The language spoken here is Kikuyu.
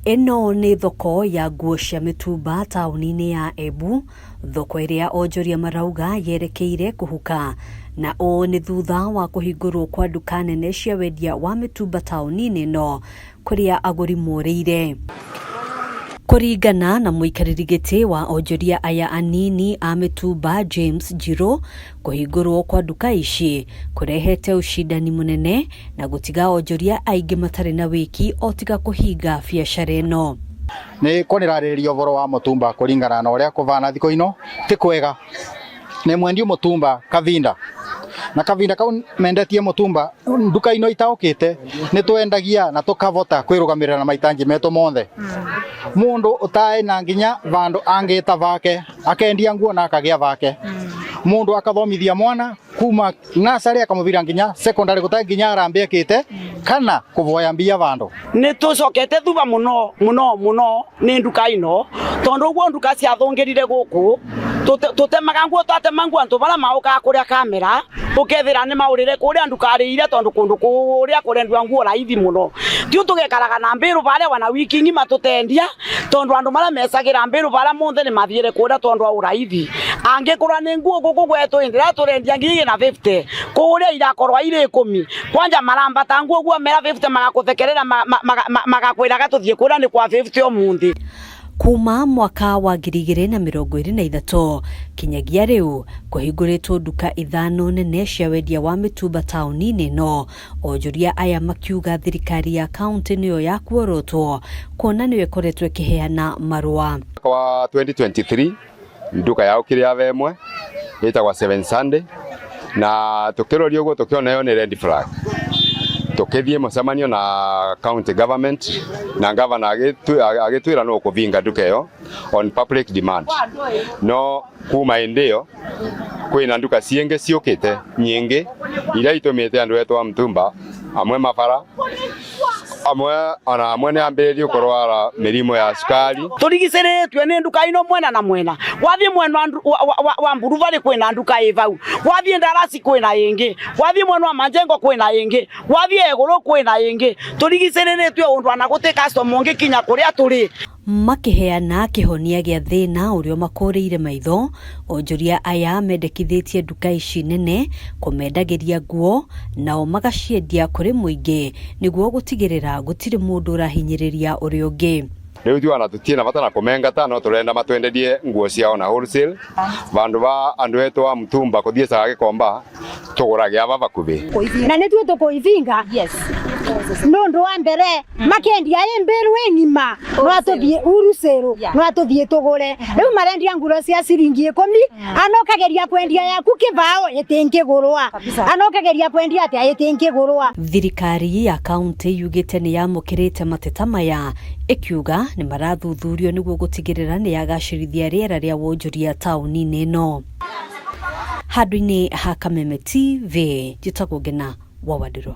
Ĩno nĩ thoko ya nguo cia mĩtumba taũni-inĩ ya Embu, thoko ĩrĩa onjoria marauga yerekeire kũhuka, na ũũ nĩ thutha wa kũhingũrwo kwa nduka nene cia wendia wa mĩtumba taũni-inĩ ĩno kũrĩa agũri morĩire. Kũringana na mũikarĩri gĩtĩ wa onjoria aya anini a mĩtumba James Njirũ, kũhingũrwo kwa nduka ici kũrehete ũcindani mũnene na gũtiga onjoria aingĩ matarĩ na wĩki o tiga kũhinga biacara ĩno. Nĩ kwanĩrarĩrĩria ũhoro wa mũtumba kũringana na ũrĩa kũvana thikũ ino ti kwega nĩ mwendio mũtumba kavinda na kavinda kau mendetie mũtumba nduka ino itaũkĩte nĩ twendagia na tũkavota kwĩrũgamĩrĩra na maitanji metũ monthe mũndũ ũtaĩ na nginya vandũ angĩta vake akendia nguo na akagĩa vake mũndũ akathomithia mwana kuma nursery akamuvira nginya secondary gutai nginya arambe akite kana kuvoya mbia vandu. Nä tå cokete thutha må no må no må no nä nduka ino tondå guo nduka ciathångärire gå kå tå temaga nguo twatema nguo antå bara maåkaga kå rä a kamera ukethira nä maå rä re kå rä a ndukarä ire tondå kå ndå kå rä a kå rendua nguo raithi må no tiu tå gekaraga na mbä rå barä wana wiki ng'ima tå tendia tondå andå marĩa mecagĩra mbĩrũ bara monthe nĩ mathiĩre kũrĩa tondũ wa ũraithi angĩkorwo nĩ nguo gũkũ gwetũ ĩndĩ ĩrĩa tũrendia 2,050 kũrĩa irakorwo irĩ 10 kwanja marambata nguo guo mera 50 magakũthekerera magakwĩraga tũthiĩ kũrĩa nĩ kwa 50 ũmũthĩ. Kuma mwaka wa 2023 kinyagia rĩu kũhingũrĩtwo nduka 5 nene cia wendia wa mĩtumba taũni-inĩ ĩno. Onjoria aya makiuga thirikari ya kaunti nĩyo ya kuorotwo kuona nĩyo ĩkoretwo ĩkĩheana marũa. Mwaka wa 2023 nduka yao kiria vemwe ĩtagwa Seven Sunday na tukiroria uguo tukiona yo ni red flag tukithie mucemanio na county government na governor agitwira no kuvinga nduka iyo on public demand no kuma indi iyo kwina nduka ciingi ciukite nyingi iria itumite andu etu a mtumba amwe mabara amwe ona amwe ni ambiririe kurwara mirimu ya cukari. Turigicĩrĩtue nĩ nduka ino mwena na mwena wathiĩ mwena wa Mburubarĩ kwĩna nduka ĩ vau wathiĩ Ndarasi kwĩna ĩngĩ wathiĩ mwena wa Manjengo kwĩna ĩngĩ wathiĩ Egũrũ kwĩna ĩngĩ turigicĩrĩrĩtue ũndũ ona gũtĩ customer ũngĩkinya kũrĩa tũrĩ. Makĩheana kĩhonia gĩa thĩna ũrĩa ũmakũrĩire maitho, onjoria aya mendekithĩtie nduka ici nene kũmendagĩria nguo nao magaciendia kũrĩ mũingĩ nĩguo gũtigĩrĩra gũtirĩ mũndũ ũrahinyĩrĩria ũrĩa ũngĩ. Rĩu ithuĩ ona tũtirĩ na bata na kũmengata no tũrenda matwendedie nguo ciao na wholesale vandu va andu etu a mtumba kuthie saga Gikomba tugurage ava vakuvi. Na nĩthuĩ tũkũivinga. Nũndũ wa mbere makendia ĩ mbĩrũ ĩng'ima no atũthiĩ urucĩrũ no atũthiĩ tũgũre rĩu marendia nguro cia ciringi 10 anokageria kwendia yaku kĩbao ĩtĩngĩgũrwa anokageria kwendia atĩa ĩtĩngĩgũrwa. Thirikari ya kaunti yugĩte nĩ yamũkĩrĩte mateta maya ĩkiuga nĩ marathuthurio nĩguo gũtigĩrĩra nĩ yagacĩrithia rĩera rĩa wonjoria taũni-inĩ ĩno. Handũ-inĩ ha Kameme TV, njĩtagwo Ngena wa Wandirũ.